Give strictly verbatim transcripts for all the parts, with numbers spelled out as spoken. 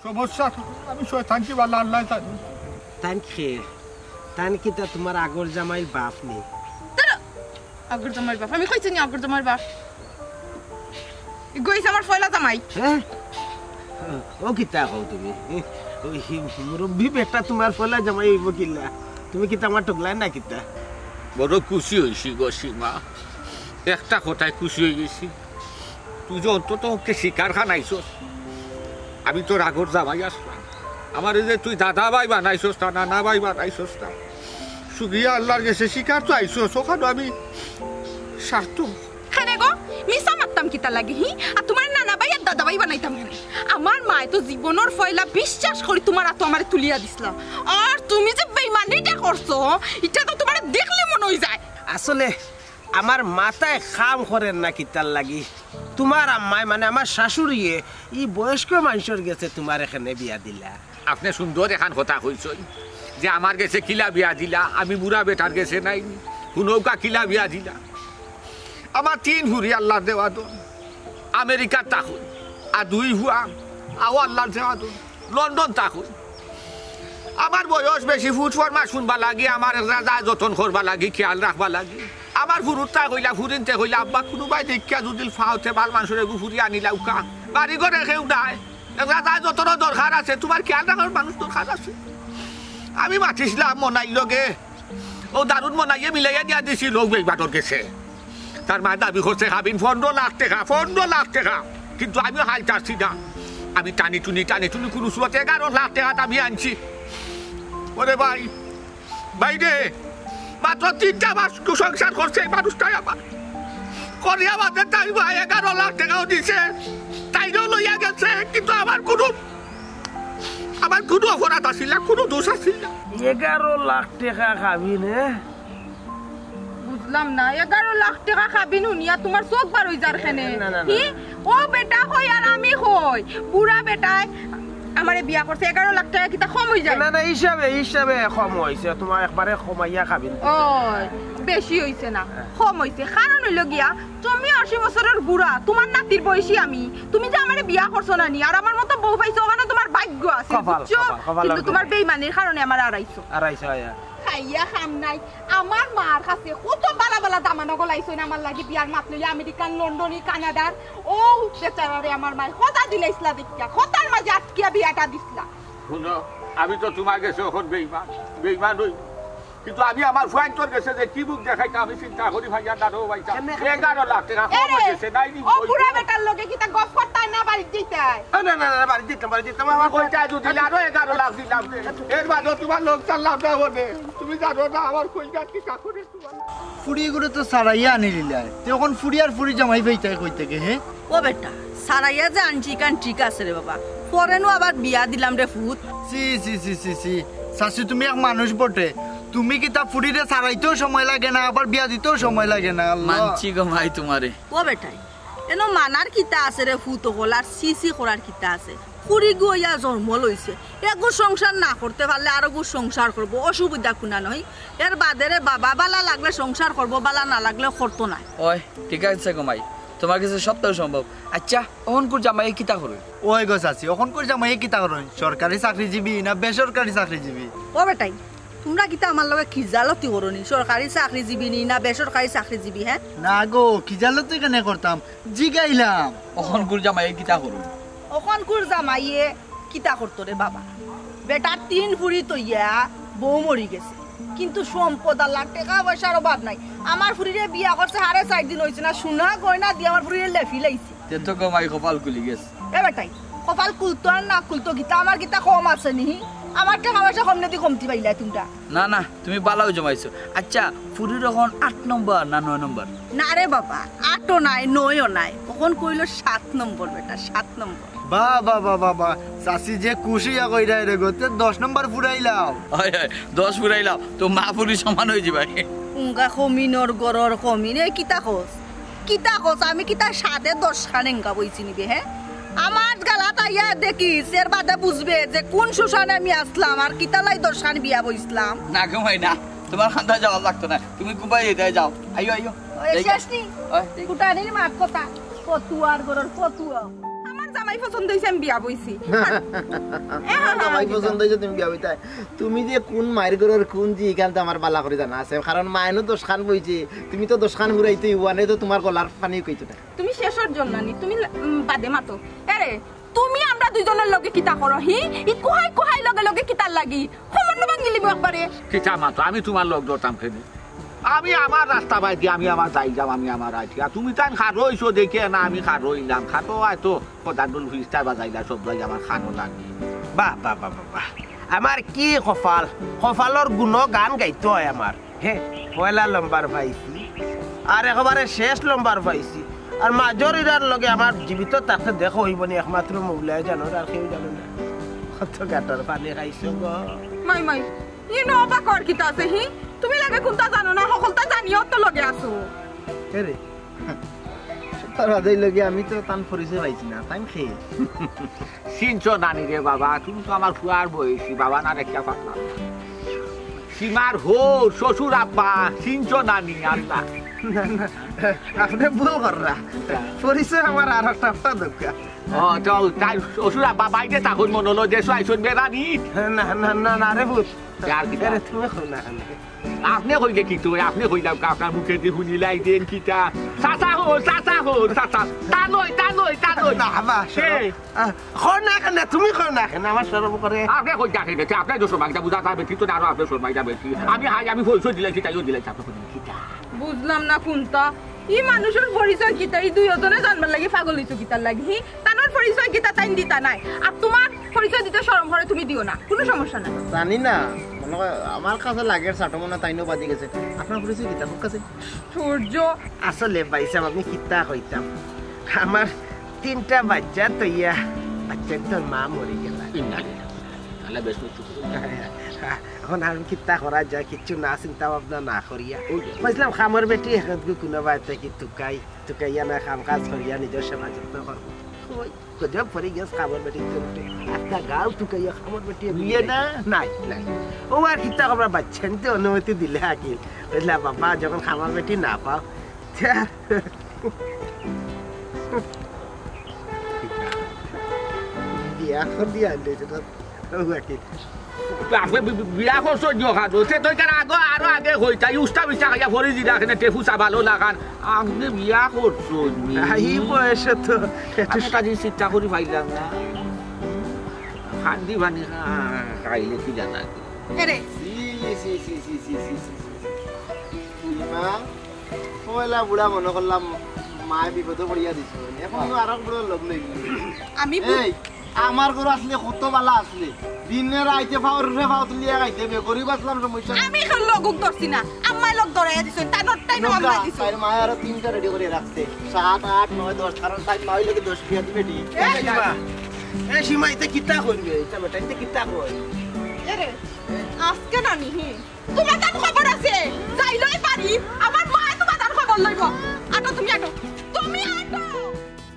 সমস্যা, আমি শয়তান কি বালা আল্লাহ জানে। তান খে, তান কিতা তুমার আগর জামাইর বাপ নি? তারা আগর জামাইর বাপ, আমি কইছি নি আগর জামাইর বাপ? ইগু অইছে আমার পয়লা জামাই। হ্যাঁ? ও কিতা কও তুমি? ওই মুরব্বি বেটা তুমার পয়লা জামাই অইবো কিলা? তুমি কিতা আমার টগলায় না কিতা? বড় খুশি অইছি গো সীমা, একটা কথায় খুশি অই গেছি। তুই যে অন্তত ওকে শিকার খান আইছস, আমি তোর আগর জামাই আসলাম। আমার এই যে তুই দাদা ভাই বানাইছস না, নানা ভাই বানাইছস না, শুক্রিয়া আল্লাহর গেছে শিকার তো আইছস, ওখানে আমি সার্থক। কেনে গো, মিছা মাততাম কিতা লাগি, হি? আর তুমার নানা ভাই আর দাদা ভাই বানাইতাম কেনে? আমার মায় তো জীবনর পয়লা বিশ্বাস করি তুমার আতো আমারে তুলিয়া দিছলা। আর তুমি যে বেইমানিটা করছো, ইটা তো তুমারে দেখলে মনে অই যায়। আসলে আমার মাথায় কাম করের না কিতার লাগি। তুমার আম্মায়, মানে আমার শাশুড়িয়ে, ই বয়স্ক মানষর গেছে তুমারে কেনে বিয়া দিলা। আপনে সুন্দর এখান কথা কইছইন যে আমার গেছে কিলা বিয়া দিলা, আমি বুড়া বেটার গেছে নাই নি। হুনউক্কা কিলা বিয়া দিলা। আমার তিন ফুরি আল্লার দেওয়া দন, আমেরিকাত থাকইন, আর দুই ফুয়া আও আল্লার দেওয়া দন, লন্ডন থাকইন। আমার বয়স বেশি, ফুট ফরমাশ হুনবা লাগি, আমার এরা যায় যতন করবা লাগি, খেয়াল রাখবা লাগি। আমার ফুরুত্তায় কইলা, ফুরিন্তে কইলা, আব্বা কুনুবায় দেখিয়া যদি ফাওতে বাল মানষর এগু ফুরি আনিলাউক্কা, বাড়ি ঘরে কেউ নাই। এরা যায় যতনর দরকার আছে, তুমার খেয়াল রাখার মানুষ দরকার আছে। আমি মাতিছলাম মনাইর লগে, ও দারুণ মনাইয়ে মিলাইয়া দিয়া দিছিল ও বেইমানর গেছে। তার মায় দাবি করছে কাবিন পনরো লাখ টেকা, পনরো লাখ টেকা। কিন্তু আমি হাল ছাড়ছি না, আমি টানি টুনি, টানি টুনি কুনু সুরতে এগারো লাখ টেকা আমি আনছি। ওরে ভাই, বাইরে মাত্র তিনটা মাস সংসার করছে এই মানুষটাই আমার। করিয়া বাদে তাই ভাই এগারো লাখ টেকাও দিছে, তাইরেও লইয়া গেছে, কিন্তু আমার কুনু, আমার কুনু অপরাধ আছিল না, কুনু দোষ আছিল না। এগারো লাখ টেকা কাবিন, হে? বুঝলাম না, এগারো লাখ টেকা কাবিন হুনিয়া তুমার চউখ বার অই যার কেনে? না, না, না। হি? ও বেটা কই আর আমি কই? বুড়া বেটায় আমারে বিয়া করছে, এগারো লাখ টেকা কিতা কম অই যায়? না, না, হিসাবে, হিসাবে কম অইছে, তুমার একবারে কমাইয়া কাবিন। ওই, বেশি অইছে না, হ্যাঁ। কম অইছে। কারণ অইলো গিয়া, তুমি আশি বছরর বুড়া, তুমার নাতির বয়সী আমি। তুমি যে আমারে বিয়া করছো না নি, আর আমার মতো বউ পাইছো, ওখানে তুমার ভাগ্য আছে, কপাল, বুঝছো? কপাল, কপাল কিন্তু আর তুমার কি? বেইমানির কারণে আমারে আড়াইছো। আড়াইছো, আয়া। খাইয়া কাম নাই। আমার মার কাছে কত বালা বালা দামান অকল আইছইন আমার লাগি বিয়ার মাত লইয়া, আমেরিকান, লন্ডনি, কানাডার। ও বেচারারে আমার মায় কথা দিলাইছলা দেখিয়া, কথার মাঝে আটকিয়া বিয়াটা দিছলা। হুনো, আমি তো তুমার গেছে অখন বেইমান, বেইমান অই, কিন্তু আমি আমার ফুয়াইন্তর গেছে যে কি মুখ দেখাইতাম আমি চিন্তা করি ভাইয়া দাঁড়ো ভাইয়া। কেনে? এগারো লাখ টেকা কম এরে, অই গেছে, নাই নি ও বই। বুড়া বেটার লগে কিতা গপ করতায় না বাড়িত যাইতায়? না, না, না, না, বাড়িত যাইতাম, বাড়িত যাইতাম, আমার কইতা যদি আরো এগারো লাখ দিলাম রে। এর বাদেও তুমার লোক চাল্লাম না বলে। তুমি জানো না আমার কইতা কিতা করে তুমার। ফুড়ি গুরে তো সারাইয়া আনি দিলায়। তে অখন ফুড়ি আর ফুড়ি জামাই পাইতায় কই থাকি, হে? ও বেটা, সারাইয়া যে আনছি ইখান ঠিক আছে রে বাবা। পরে নু আবার বিয়া দিলাম রে ফুত। ছি, ছি, ছি, ছি, ছি। চাচি, তুমি এক মানুষ বটে। তুমি কিতা ফুড়িরে সারাইতেও সময় লাগে না, আবার বিয়া দিতেও সময় লাগে না, আল্লাহ। মানছি গো মাই তুমারে। ও বেটাই, এনো মানার কিতা আছে রে ফুত অকল, আর ছি ছি করার কিতা আছে? ফুড়ি গু অইয়া জন্ম লইছে, এগু সংসার না করতে পারলে আরগু সংসার করবো, অসুবিধা কুনা নাই। এর বাদে রে বাবা, বালা লাগলে সংসার করবো, বালা না লাগলে করতো নায়। ওই, ঠিক আছে গো মাই, তুমার গেছে সবতাউ সম্ভব। আইচ্ছা, অখনকুর জামাইয়ে কিতা করইন? ওই গো চাচি, অখনকুর জামাইয়ে কিতা করইন? সরকারি চাকরিজীবী না বেসরকারি চাকরিজীবী? ও বেটাই, তুমরা কিতা আমার লগে খিজালতি করো নি? সরকারি চাকরিজীবী নি না বেসরকারি চাকরিজীবী, হে? না গো, খিজালতি কেনে করতাম? জিগাইলাম। অখনকুর জামাইয়ে কিতা করইন? অখনকুর জামাইয়ে কিতা করতো রে বাবা? বেটার তিন ফুড়ি থইয়া বউ মরি গেছে, কিন্তু সম্পদ আল্লার, টেকা পয়সার অভাব নাই। আমার ফুড়িরে বিয়া করছে, হারে চাইর দিন অইছে না, সোনা গয়না দিয়া আমার ফুড়িরে লেফিলাইছে। তে তো গো মাই কপাল খুলি গেছে। এ বেটাই, কপাল খুলতো আর না খুলতো কিতা, আমার কিতা কম আছে নি? আমার টেকা পয়সা কমনেদি কমতি পাইলায় তুমরা? না, না, তুমি বালাউ জমাইছো। আইচ্ছা, ফুড়ির অখন আট নম্বর না নয় নম্বর? না রে বাবা, আটও নাই, নয়ও নাই, অখন কইলো সাত নম্বর বেটা, সাত নম্বর। বাহ, বাহ, বাহ, বাহ, বাহ। চাচি যে খুশি অইয়া কইরা রে গো, তে দশ নম্বর ফুরাইলাও। হয়, হয়, দশ ফুরাইলাও, তো মা ফুড়ি সমান অইযিবায়। উঙ্গা কমিনর ঘরর কমিন, এ কিতা কস? কিতা কস? আমি কিতা সাদে দশখান এঙ্গা বইছি নি বে, হে? আমার গালাত আইয়া দেখিস, এর বাদে বুঝবে যে কুন শোষণে আমি আছলাম, আর কিতালাই দশখান বিয়া বইছলাম। না গো মাই না, তুমার কান্দাত যাওয়া লাগতো না, তুমি ঘুমাই এটাই যাও। আইও, আইও। ওই যাই গো। শেষ নি? ওই, যাই গো। ফুটানির মাত কথা, ফতুয়ার ঘরর ফতুয়া। আমার জামাই ভাই পছন্দ হইছে, আমি বিয়া বইছি। এ, হ্যাঁ, হ্যাঁ, জামাই হ্যাঁ, পছন্দ হইছে, তুমি বিয়া বইতায়। তুমি যে কোন মায়ের ঘরের কোন জি, ইখান তো আমার বালা করি জানা আছে, কারণ মায়নও দশ খান বইছে, তুমি তো দশ খান হুরাইতে ওয়ানে তো তোমার গলার পানি কইতো না। তুমি শেষর জন্নানি, তুমি লা-, উম, বাদে মাতো। এরে, তুমি আমরা দুইজনের লগে কিতা করো, হি? ই কুহাই কুহাই লগে লগে কিতার লাগি? খবর না ভাঙ্গিলিব একবারে। কিতা মাতো, আমি তোমার লগ ধরতাম কেনে? আমি আমার রাস্তা বাইদি, আমি আমার যাই যাম, আমি আমার আছি। আর তুমি তাই খারো হইছো দেখিয়া না, আমি খারো হইলাম। খাতো আয় তো, কদার ডুল হুইস্টার বাজাইলা, সব যাই আমার খানো লাগে। বাহ, বাহ, বাহ, বাহ, বাহ। আমার কি কপাল, কপালর গুণ গান গাইতে হয় আমার। হে, পয়লা লম্বার পাইছি, আর একেবারে শেষ লম্বার পাইছি। আর মাজর ইরার লগে আমার জীবিত থাকতে দেখা হইব নি, একমাত্র মৌলায় জানো, আর কেউ জানো না। কত গাটার পানি খাইছো গো। মাই, মাই, ইনো অবাক অওয়ার কিতা আছে, হি? তুমি লাগে কুনতা জানো না, হকলতা জানিয়াও তো লগে আছো। এরে, তার বাদে লগে আমি তো তান পরিচয় পাইছি না, তাই খে। চিনছো নানি রে বাবা, তুমি তো আমার ফুয়ার বয়সী, বাবা না রেখা পারলাম। সীমার হো, শ্বশুর আব্বা, চিনছো নানি, আল্লাহ। না, না, আপনি ভুল কররা। পরিচয় আমার আর একটা, একটা দরকার। ও, তো তাই শ্বশুর আব্বা বাইরে তখন মনে হলো যে আইসন বেড়ানি। না, না, না, না রে ভূত। আর কিতা? আরে, তুমি কও না কেনে? আপনি কইলে কিতা অয়? আপনি কইলাম কি আপনার মুখে দিয়ে হুনিলাই দেন কিতা? চাচা হো, চাচা হো, চাচা। তা নয়, তা নয়, তা নয়। না, আবার কে? শরম। আহ, কও না কেনে? তুমি কও না কেনে? আমার শরম করে। আপনি কই দেখে বেটি? আপনি তো সময় বুঝা যাবে, কিন্তু আরো আপনি সময় যাবে কি? আমি হাই, আমি পরিচয় দিলাইছি, তাইও দিলাইছি, আপনি কইলেন কিতা? বুঝলাম না কুনতা। ই মানুষর পরিচয় কিতা? ই দুইওজনে জানবার লাগি পাগল হইছো কিতার লাগি? হি? তানর পরিচয় কিতা তাইন দিতা নায়? আর তোমার পরিচয় দিতে শরম করে তুমি দিও না, কোনো সমস্যা নাই। জানি না, মনে হয় আমার কাছে লাগে চাটো মনে হয় তাইনও বাজি গেছে। আপনার পরিচয় কিতা? খুব কাছে। সূর্য। আসলে ভাই সাহেব, আমি কিতা কইতাম, আমার তিনটা বাচ্চা তইয়া, বাচ্চার তো মা মরি গেলা। ইন্না লিল্লাহি। তাহলে বেশ কিছু করুন। এখন আমি কিতা করা যায়, কিচ্ছু না চিন্তা ভাবনা না করিয়া। ওই যে। কইছিলাম, খামর বেটি এখন কোনো বাড়িতে কি তুকাই, তুকাইয়া না কাম কাজ করিয়া নিজের সেবা যত্ন করবো। ওই গজব পড়ি গেছে খামর বেটি তো উঠে। আস্তা গাঁও তুকাইয়া খামর বেটি বিয়ে না? নাই, নাই। ও আর কিতা করবা, বাচ্চা নিতে অনুমতি দিলে আকিল। বুঝলা বাবা, যখন খামর বেটি না পাও, তে আর বিয়া করি আনলে তো ও আকিল। আপনি বি-, বি-, বিয়া করছো যে খাটো, সে তো এখানে আগে, আরো আগে হইতা, এই উস্তা বিস্তা খাইয়া ফরি দিলা, এখানে টেফু সাবালো লাগান। আপনি বিয়া করছো নি? এই বয়সে তো একটু আপনি কাজে চিন্তা করি পাইলাম না। খান্দি বানি খা-, খাইলে কি জানা? এরে। ছি, ছি, ছি। মা, পয়লা বুড়া মনে করলাম মায় বিপদে পড়িয়া দিছে। এখন তো আরো বুড়া লগ লই। আমি বু- এই, আমার ঘর আসলে কত বালা আসলে। দিনে রাইতে ফাওর উপরে ফাও তুলিয়া খাইতে বে, গরিব আসলাম সমস্যা। আমি এখন লগুক ধরছি না, আম্মায় লগ ধরাইয়া দিছে, তাই নটটাই না লোকটা, আম্মায় দিছে। তাই মায় আরো তিনটা রেডি করে রাখছে, সাত, আট, নয়, দশ, কারণ তাই মায় লাগে দশ বিয়া দিবে ঠিক। এ সীমা, এ সীমা, ইতা কিতা করবে? ইতা বেটা, ইতা কিতা কর? এরে, আজকে না নিহি, তোমার তার খবর আছে, যাইলেই পারি, আমার মায় তোমার তার খবর লইব। আটো তুমি আটো, তুমি আটো।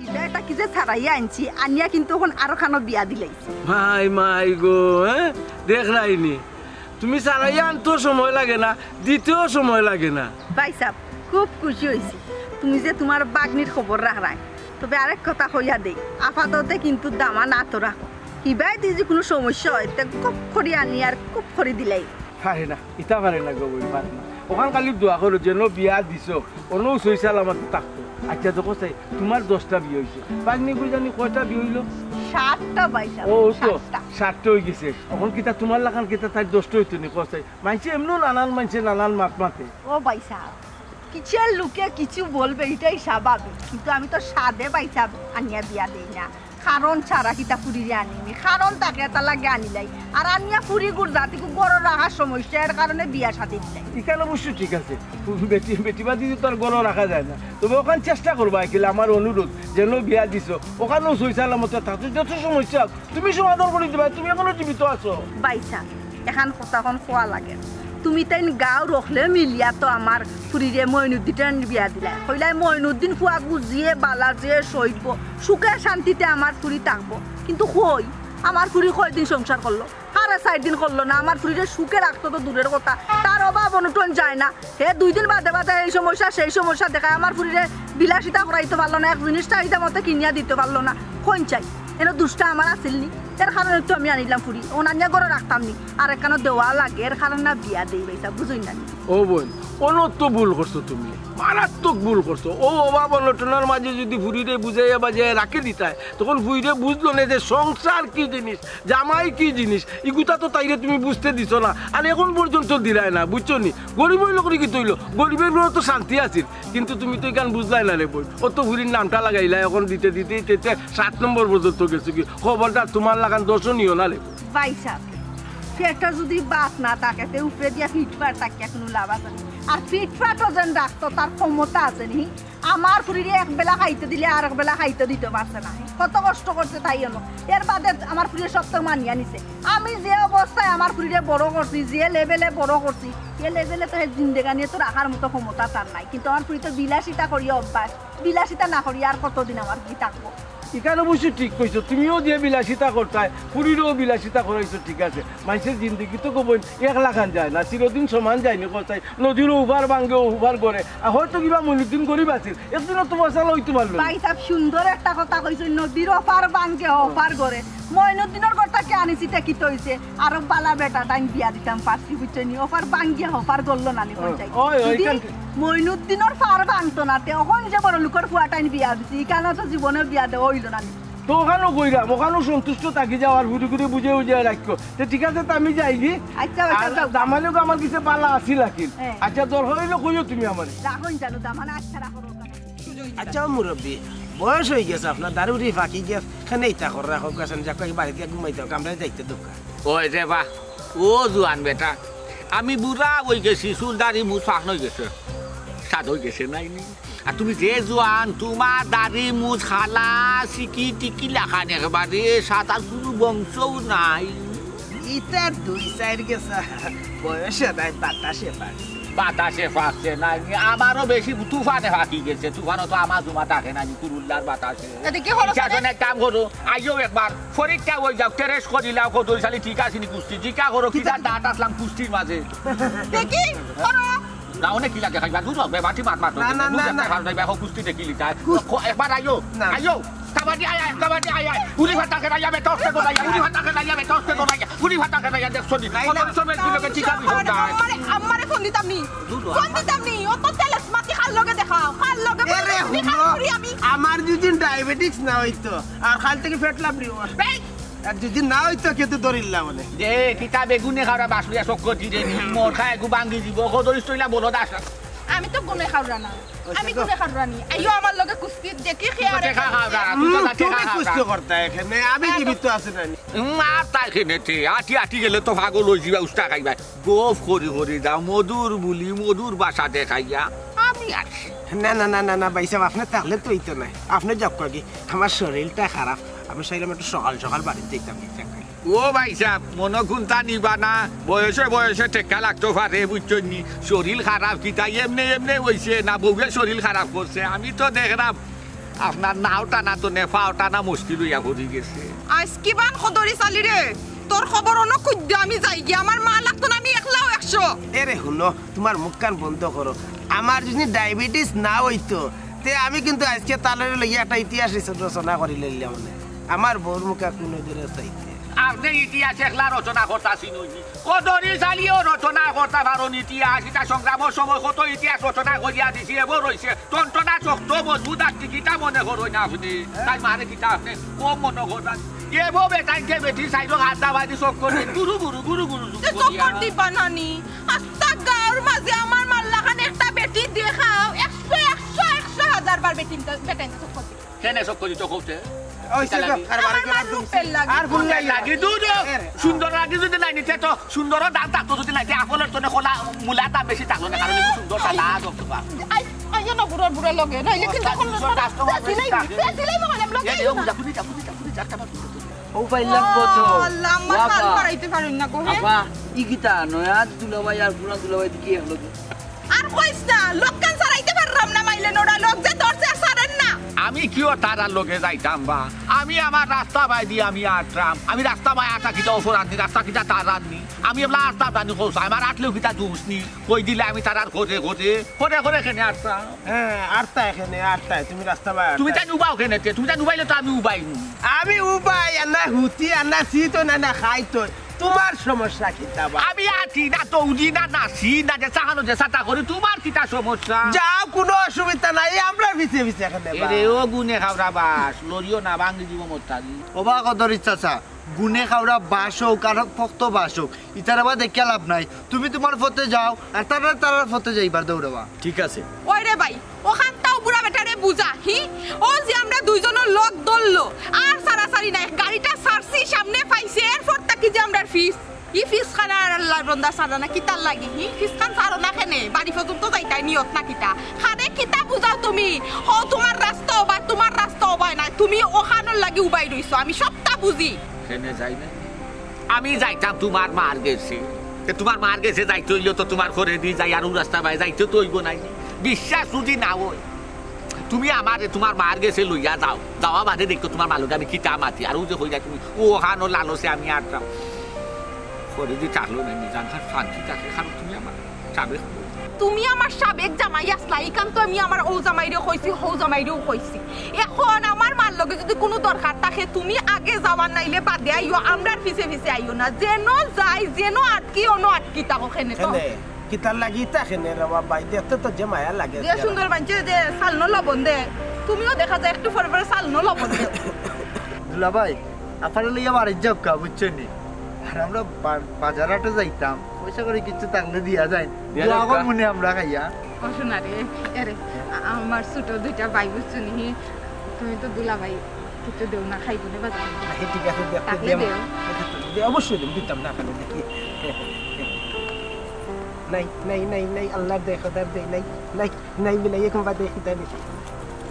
ইটা এটা কি যে ছাড়াইয়া আনছি, আনিয়া কিন্তু এখন আরো খানো বিয়া দিলাইছি। মাই, মাই গো, হ্যাঁ? দেখরায়নি? তুমি ছাড়াইয়া আনতেও সময় লাগে না, দিতেও সময় লাগে না। ভাই সাহেব, খুব খুশি হইছি তুমি যে তোমার বাগনির খবর রাখরায়। তবে আরেক কথা কইয়া দেই, আপাততে কিন্তু দামান আতো রাখো। হিবায় দি যে কোনো সমস্যা হয়, তে খুব করি আনি আর খুব করি দিলাই। পারে না, ইতা পারে না গো বইন, পারে না। ওখান খালি দোয়া করো, যেন বিয়া দিছো, অনও সই সালামত থাকতো। আচ্ছা, দেখো চাই, তোমার দশটা বিয়া হইছে, বাগনি কই জানি কয়টা বিয়া হইলো? সাতটা ভাই সাহেব, ও তো, সাতটা। সাতটা হই গেছে। এখন কিতা তোমার লাখান কিতা তাই দশটা হইতো নি, কও চাই? মানষে এমনও নানান মানষে নানান মাত মাতে। ও ভাই সাহেব, কিসের লোকে কিছু বলবে, এটাই স্বাভাবিক। কিন্তু আমি তো সাদে ভাই সাহেব আনিয়া বিয়া দেই না। কারণ ছাড়া কিতা ফুরিরে আনিনি? কারণ থাকে, এটা লাগে আনিলাই। আর আনিয়া ফুরি গুর জাতিকে গরো রাখার সমস্যা, এর কারণে বিয়া শাদি দিলাই। ইখান অবশ্য ঠিক আছে, বেটি, বেটি বাদি তো আর গরো রাখা যায় না। তবে ওখান চেষ্টা করবা, কিলা আমার অনুরোধ, যেন বিয়া দিছো, ওখানেও সই সালামতে থাকতো, যত সমস্যা হোক, তুমি সমাধান করি দিবা, তুমি এখনো জীবিত আছো। ভাই সাহেব, এখান কথা এখন কোয়া লাগে। তুমি তাইন গাঁও রখলে মিলিয়া তো আমার ফুরিরে মইনুদ্দিনরে বিয়া দিলা। কইলাই মইনুদ্দিন ফুয়া গুজিয়ে বালা যে সইব, সুখে শান্তিতে আমার ফুরি থাকবো। কিন্তু কই, আমার ফুরি কয়দিন সংসার করলো? সাড়ে চার দিন করলো না। আমার ফুরিরে সুখে রাখতো তো দূরের কথা, তার অভাব অনটন যায় না। হে দুই দিন বাদে বাদে এই সমস্যা সেই সমস্যা দেখায়। আমার ফুরিরে বিলাসিতা করাইতে পারলো না, এক জিনিস চাহিদা মতো কিনিয়া দিতে পারলো না। কোন চাই? এর দুষ্টা আমার আছিল নি, এর কারণে তো আমি আনিলাম ফুরি। অখন আনিয়া ঘরো রাখতাম নি, আর একখানো দেওয়া লাগে, এর কারণে না বিয়া দেই ভাইসাব, বুঝইন না নি? ও বইন, অনো তো ভুল করছো তুমি, মারাত্মক ভুল করছো। অউ অভাব অনটনর মাঝে যুদি ফুরিরে বুঝাইয়া বাজাইয়া রাখি দিতায়, তখন ফুরিয়ে বুঝলো নে যে সংসার কি জিনিস, জামাই কি জিনিস, ইগুতা তো তাইরে তুমি বুঝতে দিছো না। আর অখন পর্যন্ত দিলায় না, বুঝছো নি? গরিব অইলো করি কিতা অইলো, গরিবর ঘরো তো শান্তি আছিল, কিন্তু তুমি তো ইখান বুঝলায় না রে বইন। অত ফুরির নামটা লাগাইলায়, অখন দিতে দিতে দিতে দিতে সাত নম্বর পর্যন্ত গেছো গি। খবরদার তুমার লাখান দোষও নিও না রে। ভাইসাব, পেটো যুদি ভাত না থাকে, তে উপরে দিয়া ফিটফাট থাকিয়া কুনু লাভ আছে নি? আর ফিটফাটও যেন রাখতো, তার ক্ষমতা আছে নি? আমার ফুরিরে এক বেলা খাইতে দিলে আর এক বেলা খাইতে দিতো পারছে না। কত কষ্ট করছে তাই অনো। এর বাদে আমার ফুরিয়ে সব তো মানিয়া নিছে। আমি যে অবস্থায় আমার ফুরিরে বড় করছি, যে লেভেলে বড় করছি, এ লেভেলে তো হে জিন্দেগানিয়ে তো রাখার মতো ক্ষমতা তার নাই। কিন্তু আমার ফুরি তো বিলাসিতা করিয়া অভ্যাস। বিলাসিতা না করিয়া আর কতদিন আমার ফুরি থাকবো? ইখান অবশ্য ঠিক কইছো, তুমিও যে বিলাসিতা করতায়, ফুরিরেও বিলাসিতা করাইছো, ঠিক আছে। মাইনষের জিন্দেগি তো গো বইন একলাখান যায় না, চিরদিন সমান যায় নি, কইতায় নদীর ওপার ভাঙ্গে ওপার গড়ে। আর হয়তো কিবা মইনুদ্দিন গরিব আছিল, একদিনও তো পয়সাআলা অইতো পারলো না। ভাইসাব, সুন্দর একটা কথা কইছো, নদীর ওপার ভাঙ্গে ওপার গড়ে। মইনুদ্দিনর ঘর থাকি আনিছি তে কিতা অইছে, আরো বালা বেটা তাইন বিয়া দিতাম পারছি, বুঝছো নি? ওপার ভাঙ্গিয়া ওপার গড়লো না নি, কইতায়। ওই, ওই, যুদি ইখান মইনুদ্দিনর পার ভাঙতো না, তে অখন যে বড় লোকর ফুয়া তাইন বিয়া দিছি, ইখানো তো জীবনেও বিয়া দেওয়া অইলো না নি। তো অখানো কইরাম, অখানো সন্তুষ্ট থাকি যাও, আর ঘুরি ঘুরি বুঝে বুঝে রাখিও। তে ঠিক আছে, তে আমি যাই গি। আচ্ছা, আচ্ছা, আর যাও। দামানও আমার গেছে বালা আছিল, লাকিন। হ্যাঁ। আচ্ছা, দরকার অইলে কইও তুমি আমারে। রাখইন জানো দামান, আচ্ছা, রাখো, রাখো। আচ্ছা, ও মুরব্বি, বয়স অইগেছে আপনার, দাড়ি উড়ি ফাকি গেছে, কেনে ইতা কররা, রাখো গেছেন, যাক, বাড়িত গিয়া ঘুমাইতে হোক, আমরারে যাইতে দেউক্কা। ওই রে বা, ও জুয়ান বেটা, আমি বুড়া অইগেছি, চুল দাড়ি মুছ ফাকন অইগেছে, সাদ অইগেছে নায় নি? আর তুমি যে জুয়ান, তুমার দাড়ি মুছ কালা, চিকি টিকি লাখান একেবারে, সাদা কুনু বংশও নাই। ইতার দুই চাইর গেছা, বয়সে নাই, বাতাসে ফাকছে। বাতাসে ফাকছে নায় নি, আমারও বেশি তুফানে ফাকি গেছে, তুফানো তো আমার জুমা থাকে নায় নি, কুরুল্লার বাতাসে। এতে কি খরচ ইচ্ছা আছে? এক কাম করো, আইও একবার, পরীক্ষা অই যাউক, টেরেস করিলাও, কদুরি চালি ঠিক আছে নি কুস্তি, জিকা করো, কিতা কিতা? দাঁত আসলাম কুস্তির মাঝে। দেখি, করো। না, অনেক কিলা দেখাইবা, দুধ হবে, বাটি মাত মাত না, না, না, না। দেখাই ভালো যাইবা, এখন কুস্তি দেখিলি তাই। কুস্তি। একবার আইও, না। আইও। কাবাডি আয়, আয়, কাবাডি আয়, আয়। উড়ি ফাটা খেলাইয়া, বেটা অস্তে দৌড়াইয়া, উড়ি ফাটা খেলাইয়া, বেটা অস্তে দৌড়াইয়া, উড়ি ফাটা খেলাইয়া, দেখছো নি? নাই, নাই। কত সময় দিলে কি কাজ হইতো না? আমারে, আমারে ফোন দিতাম নি। দুধ ফোন দিতাম নি। অত তেলেস মাতি কার লগে দেখাও, কার লগে এরে, বললে হুনো, কার করি আমি? আমার যদি ডায়াবেটিস না অইতো, আর কাল থাকি পেট লাবড়ি অয়। এই! আর যদি না অইতো, কেউ তো ধরিল্লা মানে। যে কিতা বেগুনে খাওয়া বাসুয়া চক্কর দিলে নি, মোর খায় গু ভাঙ্গি দিব, কদরিস তৈলা বলো দাস। আমি তো গুনে খাওয়া না। আমি গুনে খাওয়া নি। আইও আমার লগে কুস্তি দেখি কে আরে টেকা খাওয়া, হুম, তুমি টেকা তুমি খাওয়া। কুস্তি করতা এখানে, আমি জীবিত আছি না নি? মা তাই খেনেতে, আটি আটি গেলে তো পাগল অই যিবা, উস্তা খাইবা। গফ করি করি যাও, মধুর বুলি, মধুর ভাষা দেখাইয়া। আমি আছি। না, না, না, না, না, ভাইসাব, আপনে থাকলে তো অইতো নায়। আপনে যাউক্কা গি, আমার শরীরটা খারাপ। আমি চাইলাম একটু সকাল সকাল বাড়িত যাইতাম, রিক্সা খাই। ও ভাইসাব, মনো কুন্তা নিবা না, বয়সে বয়সে টেক্কা লাগতো পারে, বুঝছইন নি? শরীর খারাপ কিতা এমনে এমনে অইছে না, বউয়ে শরীর খারাপ করছে? আমি তো দেখরাম আপনার নাও টানা তো নে, পাও টানা মুশকিল অইয়া পড়ি গেছে। আইজ কিবান কদরি চালি রে, তোর খবর অনো খুদ্দ আমি যাই গিয়া, আমার মা লাগতো না, আমি একলাও একশো। এরে হুনো, তুমার মুখখান বন্ধ করো। আমার যদি ডায়াবেটিস না অইতো, তে আমি কিন্তু আইজকে তালরে লইয়া একটা ইতিহাস রচ-, রচনা করিলাইলাম অনে। আমার বউর মুখা কুনু দূরে চাইতে। আপনে ইতিহাস একলা রচনা করতা চিনইন নি। কদরি চালিও রচনা করতা পারইন ইতিহাস। ইতা সংগ্রামর সময় কত ইতিহাস রচনা করিয়া দিছি, এবো রইছে। টনটনা শক্ত মজবুত আর টিকিতা মনে করইন আপনে। তাই মারে কিতা আপনে কম মনে করইন। এবো বেটাইনকে বেটি সাইডো আড্ডা বাজি চক্কর দি গুরু গুরু গুরু গুরু তে চক্কর দিবা না নি? আস্তা গাঁওর মাঝে আমার মাল্লাখান একটা বেটি দেখাও, একশো, একশো, একশো হাজার বার বেটিন, বেটাইন চক্কর দিবা। কেনে চক্কর দিতো কওতে? ওই সে লাগি। আমার মার রূপের লাগি। আর ভুল লাগি। লাগি দূর। এরে। সুন্দর লাগি যদি নাই নিতে তো, সুন্দর দাম থাকতো যদি নাই, তে আপেলর তনে কলা মূলা দাম বেশি থাকলো না, কারণ এগু সুন্দর সাদা জমতো পার। আই, আইও না বুড়ার বুড়া লগে, নাইলে কিন্তু এখন দুইশো কাস্টমার বেশি থাকে। বেশি লাই মনে লগে এ, আইও না। যা, যা, যা, যা, যা, যা, যা। ও পাইলাম কত? ও আল্লাহ, আমার বাবা। কান পাড়াইতে পারইন না গো, হে? আপা, ই কিতা নয়া দুলাভাই আর পুরান দুলাভাই দেখি এক লগে। আর কইস না, লক্কান ছাড়াইতে পারলাম না, মাইলে নোড়া লোক যে ধরছে আর ছাড়েন না। আমি কিও তারার লগে যাইতাম বা? আমি আমার রাস্তা বায়দি আমি আটরাম। আমি রাস্তা বায় আটা কিতা অপরাধ নি, রাস্তা কিতা তারার নি? আমি এবলা আস্তা জানি কও চাই, আমার আটলেও কিতা দুষ নি? কই দিলে আমি তারার ঘরে ঘরে, ঘরে ঘরে কেনে আটতাম? হ্যাঁ, আটতায় কেনে, আটতায়, তুমি রাস্তা বায় তুমি আটতায়। তাই উবাও কেনে তে? তুমি তাই উবাইলে তো আমি উবাই নু। আমি উবাই, আর না হুতি, আর না সিত, না, না খাইতো। তোমার সমস্যা কিতা বা? আমি আছি না, দৌড়ি না, নাচি না, যে চাহানো যে চাটা করি, তোমার কিতা সমস্যা? যাও, কোনো অসুবিধা নাই, আমরা পিছে পিছে কেনে বা। এরে ও গুনে খাওরা বাঁশ, লড়িও না, ভাঙি দিব মোর তারি। ওবা কদরি চাচা, গুনে খাওরা বাঁশ হোক আর ফক্ত বাঁশ হোক, ইতার আবার দেখিয়া লাভ নাই। তুমি তোমার পথে যাও, আর তারা তারার পথে যাইবার দৌড়াবা। ঠিক আছে। ওই রে ভাই, ওখান তাও বুড়া বেটারে বুঝা, হি? ও যে আমরা দুইজনের লগ ধরলো, আর সারাসারি নাই, গাড়িটা সারছি, সামনে পাইছে, এরপর তাকি যে আমরার ফিস, ই ফিস খান আর আল্লাহর বন্দা সারা না কিতার লাগি, হি? ফিস খান সারো না কেনে? বাড়ি পর্যন্ত যাইতাই নিয়ত না কিতা? খারে কিতা বুঝাও তুমি? হো, তোমার রাস্তা ওবায়, তোমার রাস্তা ওবায় নাই, তুমি ওখানোর লাগি উবাই রইছো, আমি সবটা বুঝি। কেনে যাই না? আমি যাইতাম তোমার মার গেছে। তে তোমার মার গেছে যাইতে হইলে তো তোমার ঘরে দিয়ে যাই, আর ও রাস্তা বায় যাইতে তো হইব নাই। বিশ্বাস যদি না হয়, তুমি আমারে তোমার মার গেছে লইয়া যাও, যাওয়া বাদে দেখো তোমার মালকে আমি কিতা মাতি। আর ও যে কইলা তুমি ও হানো লালসে আমি আটতাম, ঘরে যে চাকলো নাই, নিজান খান শান্তি থাকে, কারণ তুমি আমার সাবেক বউ। তুমি আমার সাবেক জামাই আসলা, ইখান তো আমি আমার ও জামাইরেও কইছি, হৌ জামাইরেও কইছি। এখন আমার মার লগে যদি কোনো দরকার থাকে, তুমি আগে যাওয়ার নাইলে বাদে আইও, আমরার পিছে পিছে আইও না। যেন যাই, যেন আটকি, অনো আটকি থাকো, কেনে তো। কেনে? কিতার লাগি তা কেনে রে বাবা? দেখতে তো যে মায়া লাগে যে। সুন্দর মানছে যে সালনো লবণ দে, তুমিও দেখা যায় একটু পরে পরে সালনো লবণ দে। দুলাভাই, আফারে লইয়া বাড়ির যাও কা, বুঝছো নি? আর আমরা বা-, বাজার হাটে যাইতাম, পয়সা করে কিছু থাকলে দিয়া যায়। দিয়া দোয়া যাও কা। মনে আমরা খাইয়া। ও শোনা রে, এরে, আ-, আমার ছোট দুইটা ভাই বুঝছো নি, তুমি তো দুলাভাই, কিছু দেও না, খাইব না বাজার। আচ্ছা, ঠিক আছে, দেখতে থাকলে দেও। দেও। দে, অবশ্যই দেব, দিতাম না, খালি দেখি। নাই, নাই, নাই, নাই, আল্লাহর দে, খোদার দে, নাই, নাই, নাই, বিলাই, এখন বাদে খিদা বেশি।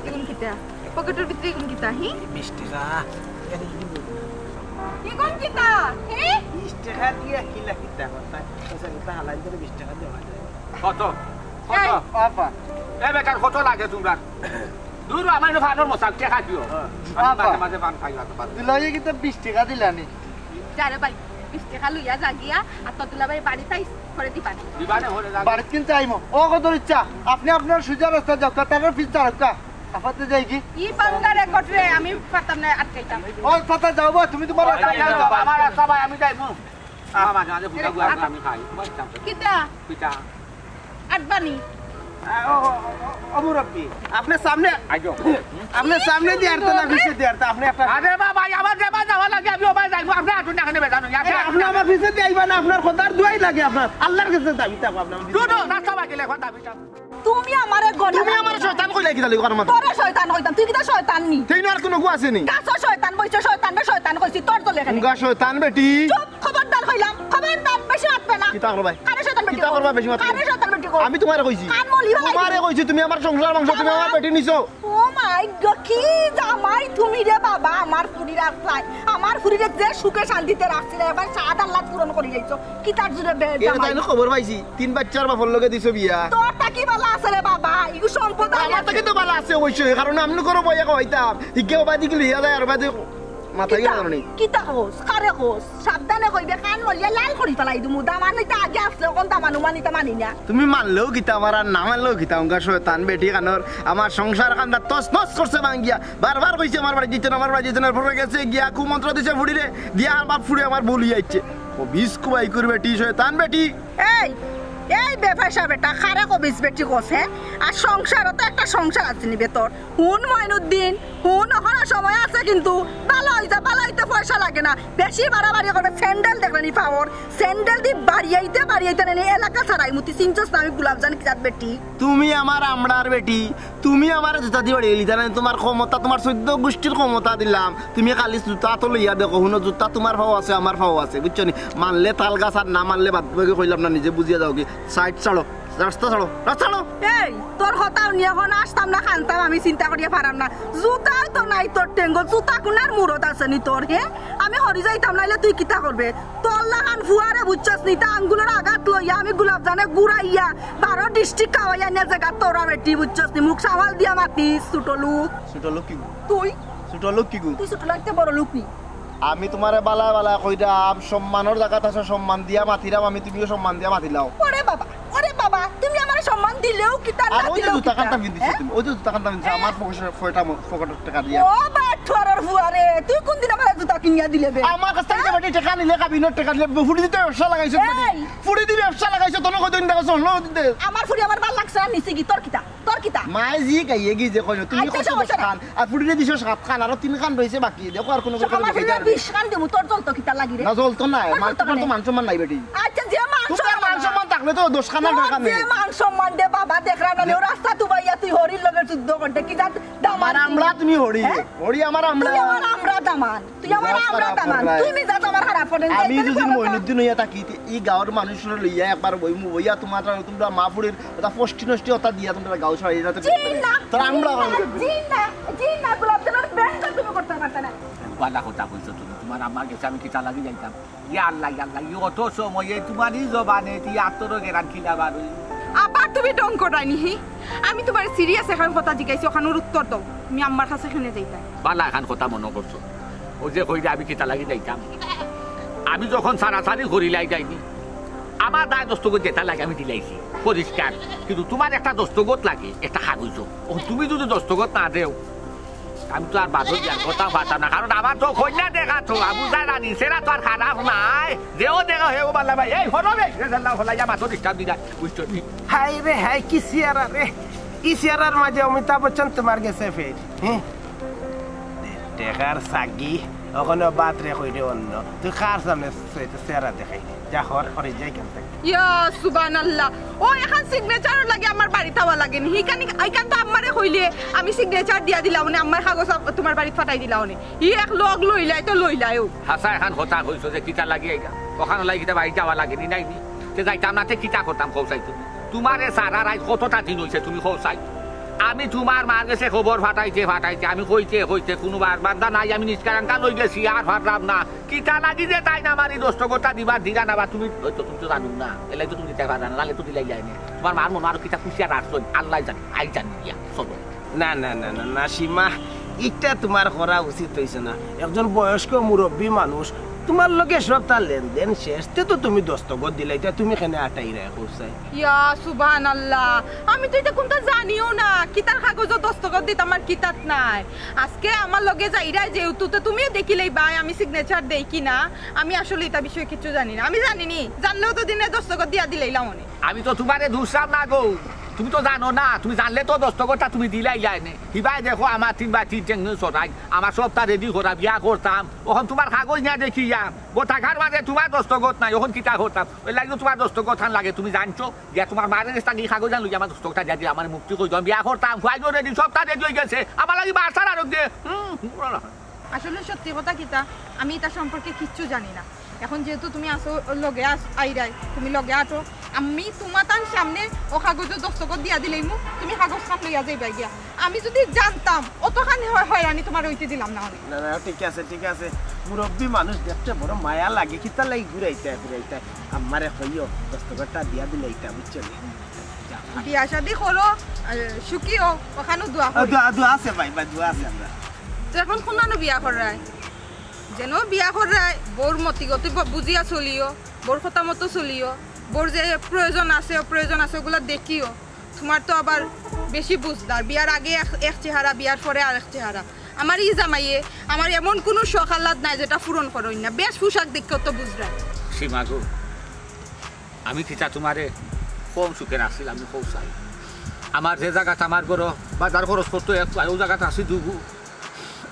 এগুন কিতা? পকেটের ভিতরে এগুন কিতা, হি? বিশ টাকা। এগুন কিতা, হি? বিশ টাকা দিয়া কিলা কিতা করতা? আচ্ছা, কিতা হালাই ধরে বিশ টাকা দেওয়া যায়। কত? কত? এই। বাবা। এ বেটার কত লাগে তোমরা? দূর, আমার ইনো ফানোর মশা, টেকা দিও। হ্যাঁ। আমি বাবা। মাঝে মাঝে ফান খাই, অত পারে। দিলাই কিন্তু বিশ টাকা দিলানি। যা রে ভাই, বিশ টাকা লইয়া যা গিয়া, আর তোর দুলাভাই বাড়িত আইস, করে দিবা নি। দিবা নে, হরে যা। বাড়িত কিন্তু আইমু। ও কত ইচ্ছা, আপনি আপনার সুজা রাস্তা যাও, তার ফিস যাও কা। আপাতত যাই কি? ই বাংলা রেকর্ড রে, আমি পারতাম না আটকাইতাম। ও কথা যাও বা, তুমি তোমার রাস্তা যাও, যাও, যাও। আমার রাস্তা ভাই, আমি যাইমু। আমার মাঝে মাঝে ফুটা গুয়া আমি খাই। কিতা? পিঠা। আটবানি। আ, ও, ও, ও, ও, মুরব্বি, আপনি সামনে, আইজো। আপনি সামনে দিয়ে আরতা না, পিছে দিয়ে আরতা, আপনি আপনার আরে বাবা, আমার যে বাবা যাওয়া লাগে, আমি ও বাবা যাইবো, আপনি আটুন না, এখানে বেজানো, আপনি আপনি আমার পিছে দিয়ে আইবা না, আপনার খোদার দোয়াই লাগে আপনার, আল্লাহর কাছে দাবি থাকবো আপনার। দুটো রাস্তা বাকি লেখা দাবি থাকবো। তুমি আমারে গণি তুমি আমার শয়তান কইলা কিতা লাগি, কার মাথা? তোরে শয়তান কইতাম, তুই কিতা শয়তান নি? তেইন আর কোনো গু আছে নি? গাছো শয়তান বইছে, শয়তানরে শয়তান কইছি, তোর তো লেখা নেই। গা শয়তান বেটি। চুপ, খবরদার কইলাম, খবরদার, বেশি মাতবে না। কিতা করো ভাই? কারে শয়তান বেটি কিতা কর? করবা বেশি মাতবে? কারে শয়তান বেটি কর? আমি তোমারে কইছি। কান মলি হলাই তোমারে দিবি। কইছি, তুমি আমার সংসার বংশ, তুমি আমার বাবা। বেটি নিছো। ও মাই গড, কি জামাই তুমি রে বাবা, আমার ফুরির আশ্রয়। আমার ফুরিরে যে সুখে শান্তিতে রাখছিলে, এবার সাত আল্লাহ পূরণ করি যাইছো। কিতার জুরে বে এর জামাই? তাই না খবর পাইছি, তিন বাচ্চার বাপর লগে দিছো বিয়া। তোর তা কি বালা আছে রে বাবা? ইগু সম্পদ আমার আমার থাকি তো বালা আছে অবশ্যই, কারণ আমি করো বইয়া কইতাম, ইগে ওবাদি কি লইয়া যায় আর ওবাদি মাথা গেল কিতা? কারণে। কিতা কস? কারে কস? সাবধানে কইবে, কান মলিয়া লাল করি ফালাই দিমু। দামান নিতে আগে আসলে, কোন দামান উমান নিতে মানি না। তুমি মানলেও কিতা আমার, আর না মানলেও কিতা, উনকা শয়তান বেটি কানোর আমার সংসার কান্দা তস নস করছে ভাঙ্গিয়া। বারবার কইছে আমার বাড়ি দিতে না, আমার বাড়ি দিতে না, পরে গেছে গিয়া কুমন্ত্র দিছে ফুড়িরে, দিয়া আমার বাপ ফুড়ি আমার বলি আইছে। ও বিষ কুবাই কর বেটি, শয়তান বেটি। এই, এই বেফাসা বেটা, কারে কবিস বেটি কস, হ্যাঁ? আর সংসারও তো একটা সংসার আছে নি বে তোর। হুন মইনুদ্দিন, হুন, অখনো সময় আছে কিন্তু। বালা অই যা, বালা অইতে পয়সা লাগে না। বেশি বাড়াবাড়ি করবে, স্যান্ডেল দেখলে নি পাওর। স্যান্ডেল দি বাড়িয়াইতে, বাড়িয়াইতে নে, এলাকা ছাড়াই মুতি চিনছস না আমি গোলাপজান কিজাত বেটি। তুমি আমার আমড়ার বেটি, তুমি আমার জুতা দি বাড়িয়াইলি, জানো তোমার ক্ষমতা, তোমার চৌদ্দ গোষ্ঠীর ক্ষমতা দিলাম। তুমি খালি জুতা তো লইয়া দেখো, হুনো জুতা তোমার পাও আছে, আমার পাও আছে, বুঝছো নি? মানলে তাল গাছ আর না মানলে বাদ বাকি কইলাম না, নিজে বুঝিয়া যাও কি। সাইড ছাড়ো, রাস্তা ছাড়ো, রাস্তা ছাড়ো। এই, তোর কথা হুনি অখন আসতাম না, খানতাম আমি চিন্তা করিয়া পারাম না। জুতাও তো নাই তোর টেঙ্গো, জুতা কুনার মুরত আছে নি তোর, হে? আমি হরি যাইতাম নাইলে তুই কিতা করবে? তোর লাখান ফুয়ারে বুঝছস নি, তা আঙ্গুলের আঘাত লইয়া আমি গোলাপজানে ঘুরাইয়া বারো ডিস্ট্রিক্ট খাওয়াইয়া নিয়া জাগা তোরা বেটি বুঝছস নি, মুখ সামাল দিয়া মাতিস, ছোট লোক। ছোট লোক কি গো? তুই? ছোট লোক কি গো? তুই ছোট লাগতে বড় লোক নি। আমি তুমারে বালা বালা কইরাম, সম্মানর জাগাত আছো, সম্মান দিয়া মাতিরাম আমি, তুমিও সম্মান দিয়া মাতিলাও। ওরে বাবা, ওরে বাবা, তুমি আমারে সম্মান দিলেও কিতা, না আর ওই যে দিলেও জুতা কিতা? কানটা পিন্দিছো হ্যাঁ? তুমি, ওই যে জুতা কানটা পিন্দিছো, হ্যাঁ। আমার পকেটর, পকেটর, পকেটর টেকা দিয়া। ও বাটুয়ারর ফুয়া রে, তুই কোন দিন আমারে জুতা কিনিয়া দিলে বে? আমার কাছ থাকি যে বেটি টেকা নিলে, কাবিনর টেকা নিলে, ফুড়ি দিতে ব্যবসা লাগাইছো বেটি। এই! ফুড়ি দি ব্যবসা লাগাইছো, তোর কত দিন দেখো, চলো দিতে। আমার ফুড়ি আমার ভালা লাগছে না, নিছি কি তোর কিতা? তোর কিতা? মায়ে জি গাইয়ে গি যে কইলো, তুমি আচ্ছা, কত সমস্যা নাই। খান, আর ফুড়িরে দিছো সাত খান, আরো তিন খান রইছে বাকি। দেখো আর কোনো তো আমার ফুড়িরে বিশ খান দিমু, তোর জ্বলতো কিতা লাগি রে? না, জ্বলতো না, তোর মান, জ্বলতো তোমার তো কেনে? মান সম্মান নাই বেটি। আচ্ছা, যে মান তোমার সম্মান মান সম্মান থাকলে তো দশ খান আর তোর টাকা যে নেই। মান সম্মান দে বাবা, দেখরা না লে, ও রাস্তা তুবাইয়া তুই হরির লগে যুদ্ধ করতে কি জাত দামান আমার তুই? আমলা তুমি হরি, হ্যাঁ? হরি আমার আমলা। তুই আমার আমলা দামান, তুই আমার মিজাজ আমলা খারাপ দামান, করায়। তুই মিজাজ আমার খারাপ করে। আমি তাই যদি করে মইনুদ্দিন হইয়া থাকি, তে ই গাঁওর মানুষরে লইয়া একবার বইমু, বইয়া তোমার, তোমরা মা ফুড়ির ওটা ফষ্টি নষ্টি ওটা দিয়া তোমরা গাঁও ছাড়ি না তো জি না, তার আমলা জি না, জি না, জি না, গোলাপ জামের ব্যবসা তুমি করতে পারতে না। বালা কথা কইছো তুমি, তোমার আমার গেছে আমি কিতা লাগি যাইতাম? ইয়া আল্লাহ, ইয়া আল্লাহ, ই অত সময়ে তোমার ই জবানে তুই আত্মর গেরান কিলা বার হইল? আবার তুমি ঢং করায়নি, হি? আমি তোমার সিরিয়াস একখান কথা জিজ্ঞাসি, ওখানোর উত্তর দাও। তুমি আমার কাছে শুনে যাইতাই। বালা একখান কথা মনে করছো, ওই যে কইলে আমি কিতা লাগি যাইতাম? আমি যখন সারাসারি করিলাই যাইনি, আমার দায় দস্তখত যেটা লাগে আমি দিলাইছি, পরিষ্কার। কিন্তু তোমার একটা দস্তখত লাগে, একটা কাগজ। ও তুমি যদি দস্তখত না দেও, আমি তো আর বাদর যার কথা পারতাম না, কারণ আমার তো কইনা দেখা তো, আবু জানানি, সেরা তো আর খারাপ নাই। যেও দেখা হেও বাল্লা ভাই, এই হলো রে, রে জাল্লা হলা, ইয়া মাত্র ডিস্টার্ব দিলা, বুঝছো নি? হায় রে হায়, কি চেহারা রে, ই চেহারার মাঝে অমিতাভ বচ্চন তোমার গেছে ফের, হ্যাঁ? টেকার সাগি, ওখানে বাত রে কই রে অন্য, তুই কার সামনে সে-, চেহারা দেখাই? যা হর, হরে যাই কেন থাকি? ইয়া সুবহানাল্লাহ। ও, এখন সিগনেচার লাগে আমার বাড়িত আওয়া লাগে নি। হিখান, হিখান তো আমারে কইলে আমি সিগনেচার দিয়া দিলাম, মানে আমার কাগজ আপ-, তোমার বাড়িত পাঠাই দিলাম, মানে। ই এক লগ লইলাই তো লইলাইও। হাছা এখন কথা কইছো যে কিতা লাগি আইলা? ওখান লাগি কিতা বাড়িত যাওয়া লাগে নি, নাই নি? তে যাইতাম না, তে কিতা করতাম, কও চাই তুমি? তোমারে সারা রাইত কতটা দিন হইছে, তুমি কও চাই? আমি তোমার মার গেছে খবর ফাটাইতে ফাটাইতে, আমি কইতে কইতে কোনো বার বান্দা নাই, আমি নিষ্কারাঙ্কা লই গেছি, আর পারলাম না। কিতা লাগি যে তাই না আমার এই দস্তখতটা দিবার দিলা না বা তুমি হয়তো তুমি তো জানো না, এলাই তো তুমি দিতে পারো না, নাহলে তো দিলাই যায় না। তোমার মার মনে আরো কিতা খুশি আর আসছো, আল্লাহ জানে, আই জানি গিয়া, চলো। না, না, না, না, না, সীমা, ইটা তোমার করা উচিত হইছে না। একজন বয়স্ক মুরব্বী মানুষ, তোমার লগে সব তার লেনদেন শেষ, তে তো তুমি দস্তখত দিলাইতা, তুমি কেনে আটাই রাখো চাই? ইয়া সুবহানাল্লাহ, আমি তো ইটা কোনটা জানিও না, কিতার কাগজো দস্তখত দিতাম আর কিতাত নাই। আজকে আমার লগে যাইরায় যেহেতু, তো তুমিও দেখিলেই ভাই আমি সিগনেচার দেই কি না, আমি আসলে ইটা বিষয়ে কিচ্ছু জানি না। আমি জানি নি, জানলেও তো দিনে দস্তখত দিয়া দিলাইলাম অনে। আমি তো তোমারে দুষরাম না গো, তুমি তো জানো না, তুমি জানলে তো দস্তখতটা তুমি দিলাইলায় নে। হিবায় দেখো আমার তিন বাই তিন ঠেং সরাই, আমার সবটা রেডি করা, বিয়া করতাম। অখন তোমার কাগজ নিয়া দেখিয়া, গো টাকার মাঝে তোমার দস্তখত নাই, অখন কিতা করতাম? ওই লাগি তোমার দস্তখত খান লাগে, তুমি জানছো? গিয়া তোমার মারে গেছে তাকে কাগজ আন লইয়া আমার দস্তখতটা দিয়া দিয়া আমার মুক্তি কই দাও, বিয়া করতাম, খুয়াই রেডি, সবটা রেডি হয়ে গেছে, আমার লাগি বার্তার আরোগ্যে। আসলে সত্যি কথা কিতা, আমি ইটা সম্পর্কে কিচ্ছু জানি না। এখন যেহেতু তুমি আসো, লগে আস-, আইরাই, তুমি লগে আটো, আমি তোমার তার সামনে ও কাগজো দস্তখত দিয়া দিলেই মু, তুমি কাগজ খান লইয়া যাইবা গিয়া। আমি যদি জানতাম, অতখান হয়, হয়রানি তোমার হইতে দিলাম না অনে। না, না, ঠিক আছে, ঠিক আছে। মুরব্বী মানুষ দেখতে বড় মায়া লাগে, কিতা লাগি ঘুরাইতে, ঘুরাইতে। আমারে কইও, দস্তখতটা দিয়া দিলে ইটা, বুঝছো নি? বিয়া শাদি করো, আহ, সুখী হও, ওখানেও দোয়া আ, করি। দোয়া, দোয়া আছে ভাই, ভাই, দোয়া আছে আমরা। তো এখন কোনানো বিয়া কররায়? যেন বিয়া কররায়, বউর মতি গতি ব-, বুঝিয়া চলিও, বউর কথা মতো চলিও, বউর যে প্রয়োজন আছে, অপ্রয়োজন আছে, ওগুলা দেখিও। তোমার তো আবার বেশি বুঝদার, বিয়ার আগে এক, এক চেহারা, বিয়ার পরে আরেক চেহারা। আমার ই জামাইয়ে আমার এমন কোনো শখ আহ্লাদ নাই যেটা পূরণ করইন না, বেশ পোশাক দেখে তো বুঝরায়। সীমা গো, আমি কিতা তোমারে কম সুখে রাখছিলাম, আমি কও চাই। আমার যে জাগাত আমার ঘরো বাজার খরচ করতো এক পাই, ও জাগাত আছি দুগু।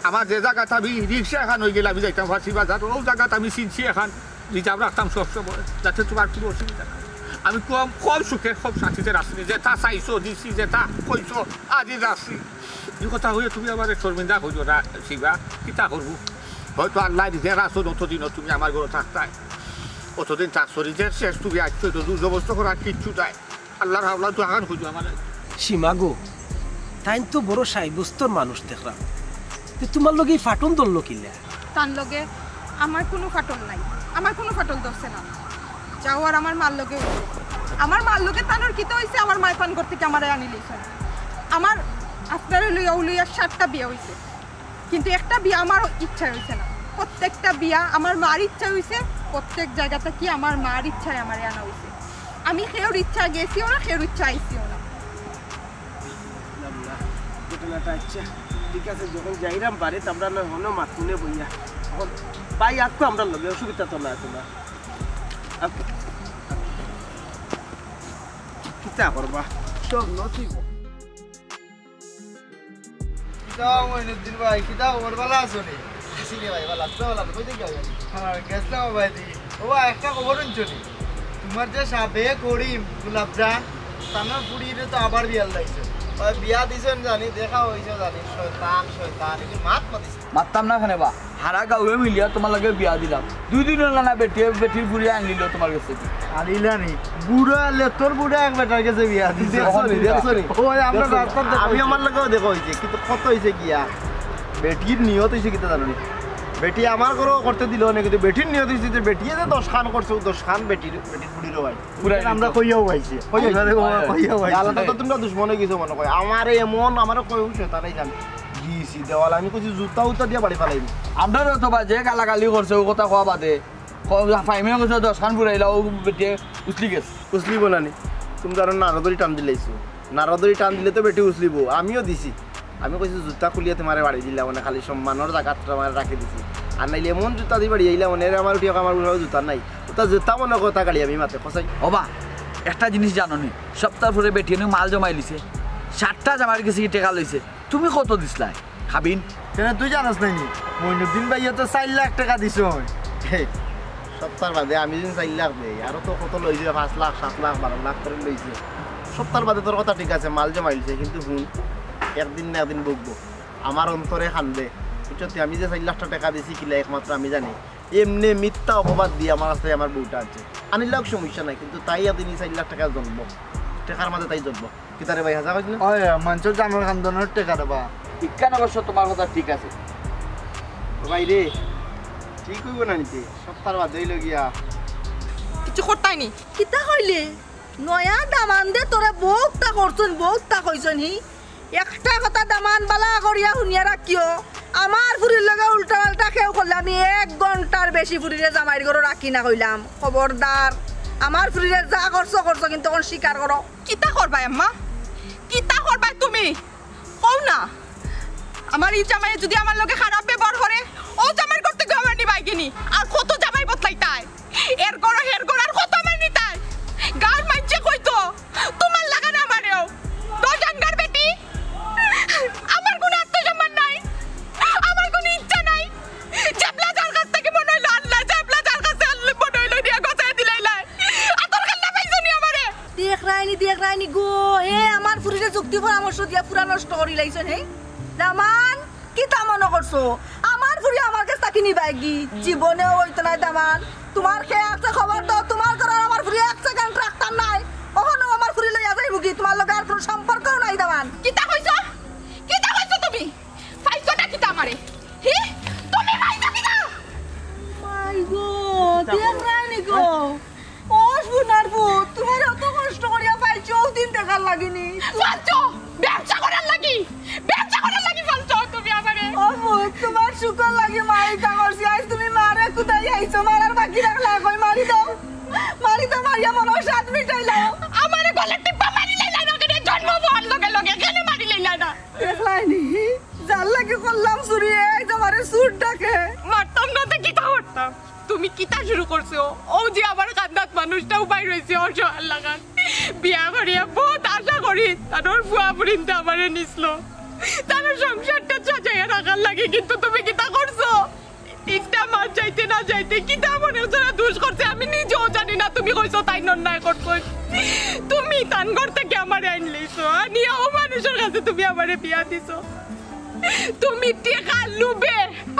আমার যে জাগাত আমি রিক্সা এখান হয়ে গেলে আমি যাইতাম ফাঁসি বাজার, ও জাগাত আমি চিনছি এখান রিজার্ভ রাখতাম সবসময়, যাতে তোমার কোনো অসুবিধা নাই। আমি কম, কম সুখে, কম শান্তিতে রাখছি, যেটা চাইছো দিছি, যেটা কইছো আজই রাখছি। এই কথা হয়ে তুমি আমার শর্মিন্দা হইও না, শিবা, কিতা করবো? হয়তো আল্লাহ নিজে রাখছো, অতদিনও তুমি আমার ঘরে থাকতায়। অতদিন থাকছো, নিজের শেষ তুমি আজকে তো জোর জবরদস্ত করার কিচ্ছু নাই। আল্লাহর হাওলা তো আহান হইতো আমার। সীমা গো, তাইন তো বড় সাব্যস্তর মানুষ দেখলাম, তো তোমার লগে এই ফাটন ধরলো কিলা? তার লগে আমার কোনো ফাটল নাই, আমার কোনো ফাটল ধরছে না। যাও আর আমার মার লগে উঠো। আমার মার লগে তানোর কিতা হইছে, আমার মায় পান করতে কি আমারে আনি লইছে। আমার আপনারে লইয়া উলইয়া সাতটা বিয়া হইছে, কিন্তু একটা বিয়া আমার ইচ্ছা হইছে না। প্রত্যেকটা বিয়া আমার মার ইচ্ছা হইছে, প্রত্যেক জায়গাটা কি আমার মার ইচ্ছায় আমারে আনা হইছে। আমি কেউর ইচ্ছা গেছিও না, কেউর ইচ্ছা আইছিও না। বুঝলাম না ঘটনাটা। আচ্ছা, ঠিক আছে, যখন যাইরাম বাড়িত, আমরা না হনো মাতুনে বইয়া, তখন ভাই আসতো আমরা লগে, অসুবিধা তো না তোমার। আচ্ছা, কিতা করবা, সব নসিব। কিতা মইনুদ্দিন ভাই, কিতা খবর, ভালা আছো নি? আছি রে ভাই, ভালা আছি, ভালা আছি। কই থাকি আইলা? হ্যাঁ, গেছলাম ভাই দি। ও ভাই, একটা খবর হুনছো নি? তোমার যে সাবেক করিম গোলাপজান, তানর ফুড়িরে তো আবার বিয়া দিলাইছে। ভাই, বিয়া দিছইন জানি, দেখা হইছে জানি, শয়তান, শয়তান, এগুলো মাত মাতিস। মাততাম না কেনে বা, হারা গাঁওয়ে মিলিয়া তোমার লগে বিয়া দিলাম। দুই দিন হইল না বেটিয়ে বেটির ফুড়ি আনলিল তোমার গেছে। আনিলা নি? বুড়া লেতর বুড়া এক বেটার গেছে বিয়া দিছে। দেখছো নি, দেখছো নি? ওই আমরা রাস্তার দেখা আমি হইছে। আমার লগেও দেখা হইছে, কিন্তু কত হইছে গিয়া? বেটির নিয়ত হইছে কিতা জানো নি? বেটি আমার ঘরও করতে দিল না, কিন্তু বেটির নিয়ত হইছে যে বেটিয়ে যে দশ খান করছে, ও দশ খান বেটির, বেটির ফুড়িরও ভাই। পুরাই আমরা দিত। কইয়াও পাইছি। কইয়াও পাইছি। আল্লাহ তো তোমরা দুশমন হয়ে গেছো মনে হয়। আমারে এমন, আমারে কই শয়তান এই জান। দিছি দেওয়াল, আমি কইছি জুতা উতা দিয়া বাড়ি ফালাইনি। আমরারও তো বা যে গালাগালি করছে, ও কথা কওয়া বাদে। ক-, ফাইমে কইছে দশ খান ফুরাইলা, ও বেটিয়ে উছলি গেছে। উছলিব না নি? তুমি তো আরো নারদরি টান দিলাইছো। নারদরি টান দিলে তো বেটি উছলিব। আমিও দিছি। আমি কইছি জুতা খুলিয়া তোমারে বাড়ি দিলাম, মানে খালি সম্মানর জাগাত তোমারে রাখি দিছি। আর নাইলে এমন জুতা দি বাড়ি আইলাম, মানে এর আমার উঠিয়া আমার উঠাও জুতা নাই। ওটা জুতা মনে কথা গাড়ি আমি মাতে কসাই। ওবা, একটা জিনিস জানো নি? সপ্তাহ পরে বেটিয়ে নু মাল জমাই লিছে। সাতটা জামাইর গেছে কি টেকা লইছে। তুমি কত দিছলায়? খাবিন? কেনে তুই জানাস নাই নি? মইনুদ্দিন ভাইয়ে তো চাইর লাখ টেকা দিছইন। হে, সপ্তাহর বাদে আমি যদি চাইর লাখ দেই, আরো তো কত লইছে, পাঁচ লাখ, সাত লাখ, বারো লাখ করি লইছে। সপ্তাহর বাদে তোর কথা ঠিক আছে, মাল জমাইলছে, কিন্তু হুন, একদিন না একদিন ভুগবো। আমার অন্তরে কান্দে, বুঝছো? তে আমি যে চাইর লাখ টেকা দিছি, কিলা একমাত্র আমি জানি। এমনে মিথ্যা অপবাদ দিয়া আমার কাছ থাকি আমার বউটা আনছে। আনিলাও সমস্যা নাই, কিন্তু তাই একদিন ই চাইর লাখ টেকা জ্বলবো, টেকার মাঝে তাই জ্বলবো। কিতারে ভাই, হাছা কইছ না? ওই, মানষর জানোর কান্দনর টেকা দেবা। ইখান অবশ্য তোমার কথা ঠিক আছে। ও ভাই রে, ঠিক হইব না নিতে, সপ্তাহর বাদে হইল গিয়া। কিছু করতাই নি। কিতা কইলে? নয়া দামান দে তোরে বউততা করছইন, বউততা কইছইন হি। একটা কথা দামান বালা করিয়া হুনিয়া রাখিও, আমার ফুরির লগে উল্টা পাল্টা কেউ করলে আমি এক ঘন্টার বেশি ফুরিরে জামাইর ঘরো রাখি না কইলাম। খবরদার, আমার ফুরিরে যা করছো করছো, কিন্তু অখন স্বীকার করো। কিতা করবায় আম্মা? কিতা করবায় তুমি? কও না। আমার ই জামাইয়ে যদি আমার লগে খারাপ ব্যবহার করে, ও জামাইর ঘর থাকি আমার নিবায় গি নি। আর কত জামাই বদলাইতায়? এর ঘর, হের ঘর, আর কত আমার নিতায়? গাঁওর মাইনষে কইতো, তোমার লাখান আমারেও। দশ আঙ্গার বেটি, আমার কুনু আত্মসম্মান নাই, আমার কুনু ইজ্জত নাই। যেবলা যার কাছ থাকি মনে হইলো আনলা, যেবলা যার কাছে আনলা মনে হইলো দিয়া গছাই দিলাইলায়। আতর কান্না পাইছো নি আমারে? দেখরায়নি, দেখরায়নি গো, হে আমার ফুরিরে যুক্তি পরামর্শ দিয়া পুরা নষ্ট করিলাইছইন, হে? দামান, কিতা মনো করছো? আমার ফুরি আমার গেছ থাকি নিবায় গি? জীবনেও অইতো নায় দামান। তোমার কে আছে খবর তো, তোমার ঘরর আমার ফুরি এক সেকেন্ড রাখতাম নায়। অখনও আমার ফুরি লইয়া যাইবো গি, তোমার লগে আর কুনু সম্পর্কও নাই দামান। কিতা কইছো? কিতা কইছো তুমি? পাইছো না কিতা আমারে? হি? তুমি পাইছো কিতা? মাই গো, দেখরায়নি গো। ও সোনার পুত, তোমার অত কষ্ট করিয়া পাইছো, ও দিন দেখার লাগি নি। পাইছো, ব্যবসা করার লাগি, ব্যবসা করার লাগি পাইছো তুমি আমারে। ও পুত, তোমার সুখর লাগি মারিতা করছি, আইজ তুমি মারে কুদাই আইছো, মারার বাকি রাখলা কই, মারি দাও, মারি দাও, মারিয়া মনো সাত মিটাইলাও। আমারে গলা টিপা মারি লাইলা না, কেনে জন্ম হওয়ার লগে লগে কেনে মারি লাইলা না? দেখলায়নি, যার লাগি করলাম চুরি, এই যে আমারে চুর ডাকে। মারতাম না তো কিতা করতাম? তুমি কিতা শুরু করছো? ও যে আমার কান্দাত মানুষটা উবাই রইছে, অসহায় লাখান। বিয়া করিয়া বউত আশা করি, তার ফুয়া ফুরিন্তে আমারে নিছলো। তার সংসারটা সাজাইয়া রাখার লাগি, কিন্তু তুমি কিতা করছো? তিনটা মাস যাইতে না যাইতে কিতা মনে হচ্ছে না দুষ করছে, আমি নিজেও জানি না। তুমি কইছো তাইন অন্যায় করছো, তুমি তান ঘর থাকি আমারে আইন লইছো, আনিয়া ও মানুষর কাছে তুমি আমারে বিয়া দিছো। তুমি টেকার লোভে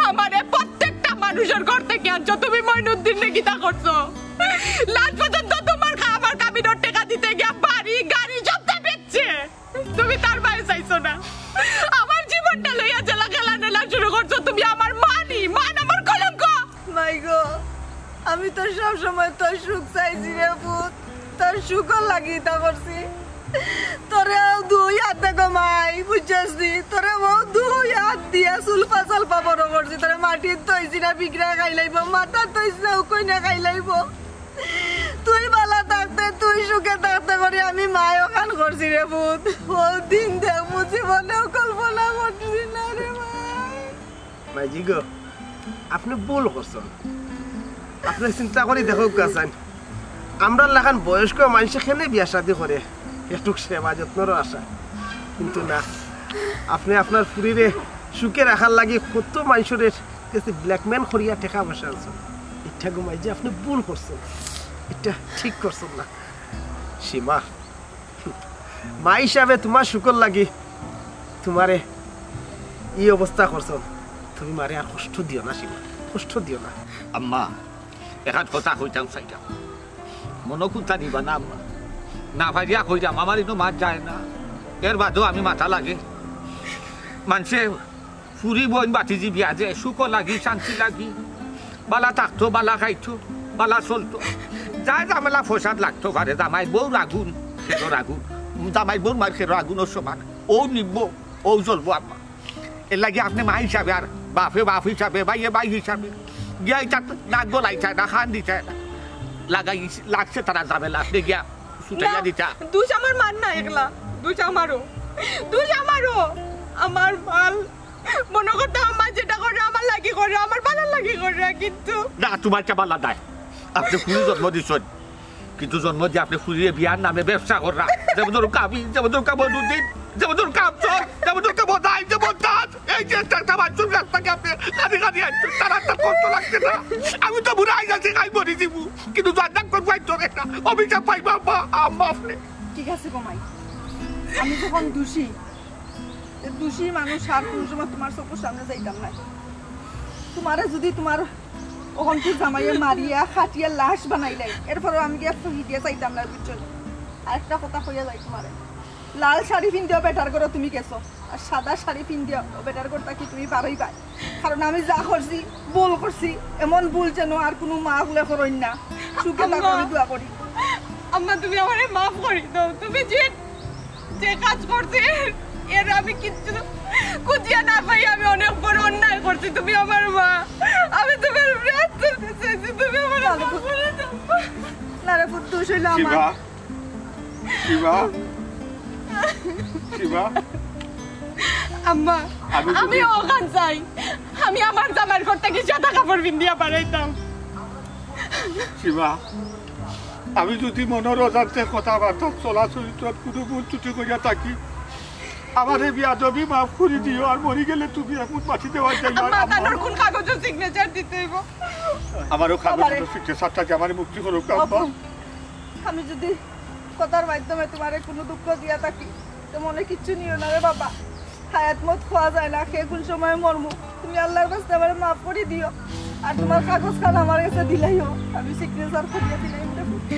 আমারে প্রত্যেকটা মানুষর ঘর থাকি আনছো। তুমি মইনুদ্দিনরে কিতা করছো? লাস্ট পর্যন্ত তোমার খা-, আমার কাবিনর টেকা দিতে গিয়া বাড়ি, গাড়ি সবটা বেচছে। তুমি তার বায় চাইছো না। আমার জীবনটা লইয়া যেলা খেলা নেলা শুরু করছো তুমি। আমার মা নি, মা না আমার কলঙ্ক। মাই গো, আমি তো সব সময় তোর সুখ চাইছি রে পুত, তোর সুখর লাগি ইতা করছি। তোরে দুই হাতে গো মাই, বুঝছস নি? তোরে ও দুই হাত দিয়া সুলফা সালফা বড় করছি। তোরে মাটিত থইছি না বিগড়া খাইলাইবো, মাথাত থইছি না উকইনা খাইলাইবো। তুই ভালা থাকতে, তুই সুখে থাকতে করি আমি মায় অখান করছি রে পুত। অউ দিন দেখমু জীবনেও কল্পনা করছি না রে মাই। মাইজি গো, আপনে ভুল করছইন। আপনে চিন্তা করি দেখউক্কা চাইন, আমরার লাখান বয়স্ক মানষে কেনে বিয়া শাদি করে, একটুক সেবা যত্নরও আশা। কিন্তু না, আপনে আপনার ফুরিরে সুখে রাখার লাগি কত মানষর গেছে blackmail করিয়া টেকা পয়সা আনছইন। ইটা গো মাইজি আপনে ভুল করছইন, ইটা ঠিক করছইন না। সীমা, মা হিসাবে তুমার সুখর লাগি তুমারে ই অবস্থা করছইন, তুমি মারে আর কষ্ট দিও না সীমা, কষ্ট দিও না। আম্মা, এখান কথা কইতাম চাইতাম, মনো কুন্তা নিবা না আম্মা, না পারিয়া কইরাম, আমার ইনো মাত যায় না, এর বাদেও আমি মাতা লাগে। মানষে ফুরি বইন বাতিজি বিয়া যে সুখর লাগি, শান্তি লাগি, বালা থাকতো, বালা খাইতো, বালা চলতো। যায় ঝামেলা ফসাদ লাগতো পারে, জামাই বউর আগুন, খেরর আগুন। জামাই বউর মার খেরর আগুনর সমান। অউ নিবো, অউ জ্বলবো আম্মা। এর লাগি আপনে মা হিসাবে আর বাপে বাপ হিসাবে, ভাইয়ে ভাই হিসাবে, গিয়া ইটা নাক গলাইতা না, কান দিতা না। লাগাই, লাগছে তারা ঝামেলা, আপনে গিয়া ছুটাইয়া না, দিতা। দোষ আমার মার না একলা, দোষ আমারও, দোষ আমারও। আমার মাল মনো করতাম আমার যেটা করে আমার লাগি করে, আমার ভালার লাগি করে, কিন্তু না, তুমার কে ভালা নাই। আপনে ফুরি জন্ম দিছইন, কিন্তু জন্ম দিয়া আপনে ফুরিরে বিয়ার নামে ব্যবসা কররা। যেমন ধরো কাবি, যেমন ধরো কামরুদ্দিন, যেমন ধরো কামচোর, যেমন ধরো কামদাই, যেমন দাস। এই যে একটা, একটা বাচ্চুর কাছ থেকে আপনে কাঁদি কাঁদি আনছেন, তার একটা কষ্ট লাগছে না? আমি তো বুড়া হয়ে যাচ্ছি, খাই মরি দিব, কিন্তু জান্নাত করবো আইতো না। অভিশাপ পাইবা আম্মা, আম্মা আপনে। ঠিক আছে গো মাই, আমি যখন দোষী, তে দোষী মানুষ আর কোন সময় তুমার চকুর সামনে যাইতাম না। তুমারে যদি তুমার অখনকুর জামাইয়ে মারিয়া, কাটিয়া লাশ বানাইলাই, এরপরেও আমি গিয়া ফাঁকি দিয়া চাইতাম না, বুঝছো নি? আর একটা কথা কইয়া যাই তুমারে, লাল শাড়ি পিন্দিয়াও বেটার ঘরো তুমি গেছো, আর সাদা শাড়ি পিন্দিয়াও বেটার ঘর থাকি তুমি বারইবায়। কারণ আমি যা করছি, ভুল করছি, এমন ভুল যেন আর কুনু মা অকলে করইন না। সুখে থাকো, আম্মা। আমি দোয়া করি। আম্মা, তুমি আমারে মাফ করি দাও। তুমি যে, যে কাজ করছি, এর, এর আমি কিচ্ছু খুঁজিয়া না পাই, আমি অনেক বড় অন্যায় করছি। তুমি আমার মা, আমি তুমার উপরে হাত তুলতে চাইছি, তুমি আমারে মাফ করি দাও। না রে পুত, দোষ অইলো আমার। শিবা, শিবা, শিবা। আম্মা, আমি যদি আমি অখান যাই, আমি আমার জামাইর ঘর থাকি সাদা কাপড় পিন্দিয়া বারইতাম। শিবা, আমি যদি মনর অজান্তে কথাবার্তা চলাচলিত কুনু ভুল ত্রুটি করিয়া থাকি, আমারে বেয়াদবি মাফ করি দিও, আর মরি গেলে তুমি এমন মাটি দেওয়া যাইও না, আম্মা, আম্মা। তানর কোন কাগজর signature দিতে অইবো? আমারও কাগজর signature টা যে আমারে মুক্তি করউক্কা, আম্মা। আমি যদি কথার মাধ্যমে তুমারে কুনু দুঃখ দিয়া থাকি, তে মনে কিচ্ছু নিও না রে বাবা। হায়াত মউত কওয়া যায় না, কে কুন সময় মরমু। তুমি আল্লার ওয়াস্তে আমারে মাফ করি দিও, আর তুমার কাগজ খান আমার গেছে দিলাইও, আমি signature করিয়া দিলাইমু রে।